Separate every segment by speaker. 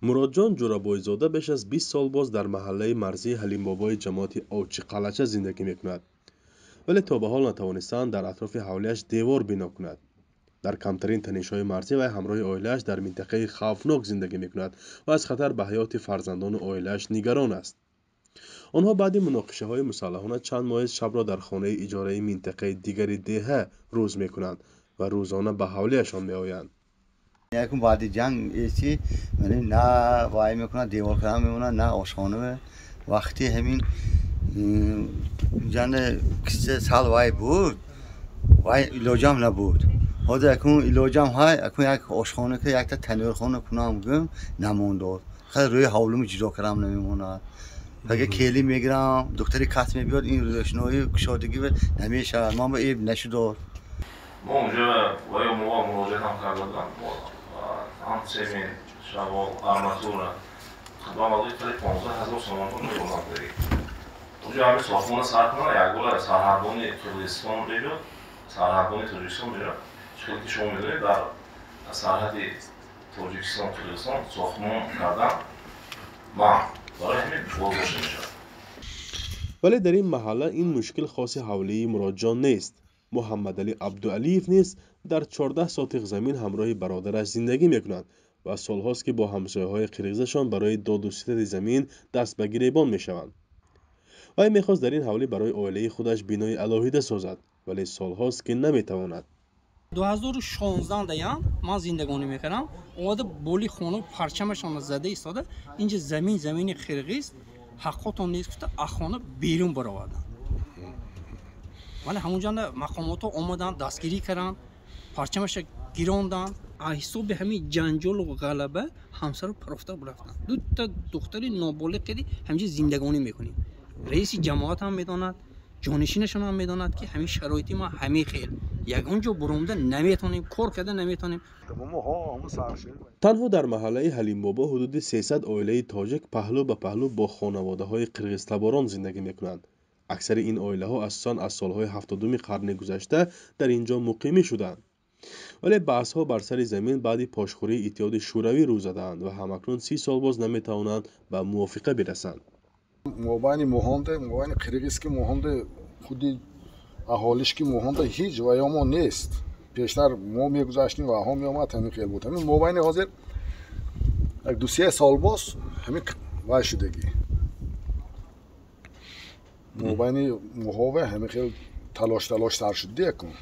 Speaker 1: Муродҷон Ҷурабойзода беш аз 20 сол боз дар маҳаллаи марзии Ҳалимбобои ҷамоати Овчиқалъача зиндагӣ мекунад, вале то ба ҳол натавонистаанд дар атрофи ҳавлиаш девор бино кунад. Дар камтарин танишҳои марзӣ вай ҳамроҳи оилааш дар минтақаи хавфнок зиндагӣ мекунад ва аз хатар ба ҳаёти фарзандону оилааш нигарон аст. Онҳо баъди муноқишаҳои мусаллаҳона чанд моҳест шабро дар хонаи иҷораи минтақаи дигари деҳа рӯз мекунанд ва рӯзона ба ҳавлиашон меоянд.
Speaker 2: Якум баъди ҷанг эси на вай мекунад, девор кардан мемонад, на ошхона. Вақти ҳамин ҷанг киса сал вай буд, вай илоҷам набуд. Ҳозир акун илоҷам ҳай, акун як ошхона ки якта танӯрхона кунам гум намондод. Хеле рӯи ҳавлуми ҷудо кардам намемонад. Агар кели мегирам, духтари кас мебиёд, ин рӯшноӣ кушодагӣ намешавад. Ман ба эб нашудод.
Speaker 3: Мо унҷо ваё мо муроҷиат ҳам карда будам. Ҳам цемент, шавол, арматура. Ба маблағи қариб 15 000 сомонро мебурдам. Унҷо ҳамин сохтмона сар кунад, якбора сарҳадбони Қирғизистон мебиёд, сарҳадбони Тоҷикистон меояд. Чӣ ки шумо медонед, дар сарҳади Тоҷикистон Қирғизистон сохтмон кардан манъ, барои ҳамин боздошта мешавад.
Speaker 1: Вале дар ин маҳалла ин мушкил хоси ҳавлии Муродҷон нест. Муҳаммадалӣ Абдуалиев низ дар 14 сотиқ замин ҳамроҳи бародараш зиндагӣ мекунад ва солҳост, ки бо ҳамсояҳои қирғизашон барои доду ситади замин даст ба гиребон мешаванд. Вай мехост дар ин ҳавлӣ барои оилаи худаш бинои алоҳида созад, вале солҳост, ки наметавонад.
Speaker 4: 2016 даям ман зиндагонӣ мекардам. Омада боли хона парчамашонро зада истода, инҷа замин замини қирғиз, ҳаққотон нест гуфта, аз хона берун бароварданд. Вале ҳамонҷанда мақомотҳо омаданд, дастгирӣ карданд, парчамаша гиронданд. Аз ҳисоби ҳамин ҷанҷолу ғалаба ҳамсару парофта рафтанд. Дута духтари ноболиғ кади ҳаминҷа зиндагонӣ мекунем. Раиси ҷамоат ҳам медонад, ҷонишинашон ҳам медонад, ки ҳамин шароити ма ҳамин хел, ягон ҷо буромда наметавонем, кор карда наметавонем.
Speaker 1: Танҳо дар маҳаллаи Ҳалимбобо ҳудуди 300 оилаи тоҷик паҳлӯ ба паҳлӯ бо хонаводаҳои қирғизтаборон зиндагӣ мекунанд. Аксари ин оилаҳо асосан аз солҳои 70-уми қарни гузашта дар ин ҷо муқимӣ шуданд, вале баҳсҳо бар сари замин баъди пошхӯрии Иттиҳоди Шӯравӣ рӯ задаанд ва ҳамакнун 30 сол боз наметавонанд ба мувофиқа бирасанд.
Speaker 5: Мобайни моҳонде, мобайни қирғиз ки моҳонде, худи аҳолиш ки моҳонде ҳеҷ ваёмо нест. Пештар мо мегузаштем ва аҳо меомад, ҳамин хел буд. Ҳамин мобайни ҳозир як ду-се сол боз ҳамин вай шудагӣ, мобайни моҳове ҳамин хел талош талош сар шуд якун.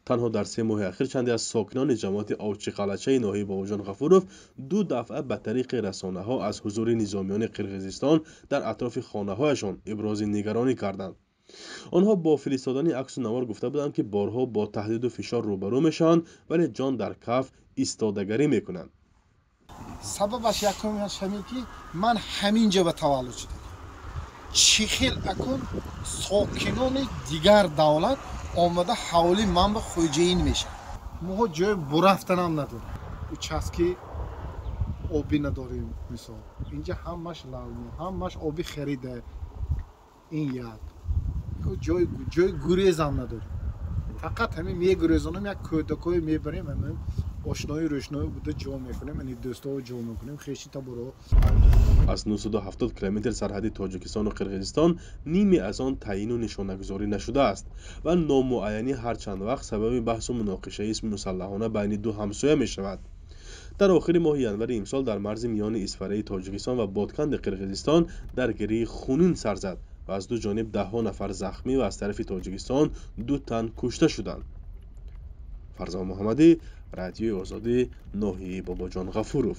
Speaker 1: Танҳо дар 3 моҳи ахир чанде аз сокинони ҷамоати Овчиқалъачаи ноҳияи Бобоҷон Ғафуров ду дафъа ба тариқи расонаҳо аз ҳузури низомиёни Қирғизистон дар атрофи хонаҳояшон ибрози нигаронӣ карданд. Онҳо бо фиристодани аксу навор гуфта буданд, ки борҳо бо таҳдиду фишор рӯбарӯ мешаванд, вале ҷон дар каф истодагарӣ мекунанд.
Speaker 6: Сабабаш якумаш ҳамин, ки ман ҳамин ҷо ба таваллуд шудам. Чӣ хел акун сокинони дигар давлат омада ҳавлии ман ба хоҷаин мешавад? Моҳо ҷои бурафтанам надорем, участки обӣ надорем. Мисол, инҷа ҳамаш лалмо, ҳамаш оби харида. Ин як ҷои гурезам надорем, фақат ҳамин мегурезонем, як кӯдакое мебарем, ҳамин ошнои рӯшноӣ буда ҷо мекунем, яъне дӯстҳо ҷо мекунем, хеши таборо.
Speaker 1: Аз 970 километр сарҳади Тоҷикистону Қирғизистон ниме аз он таъйину нишонагузорӣ нашудааст ва номуайянӣ ҳар чанд вақт сабаби баҳсу муноқишаи мусаллаҳона байни ду ҳамсоя мешавад. Дар охири моҳи январи имсол дар марзи миёни Исфараи Тоҷикистон ва Ботканди Қирғизистон даргирии хунин сар зад ва аз ду ҷониб даҳҳо нафар захмӣ ва аз тарафи Тоҷикистон ду тан кушта шуданд. Фарзон Муҳаммадӣ, Радиои Озодӣ, ноҳияи Бобоҷон Ғафуров.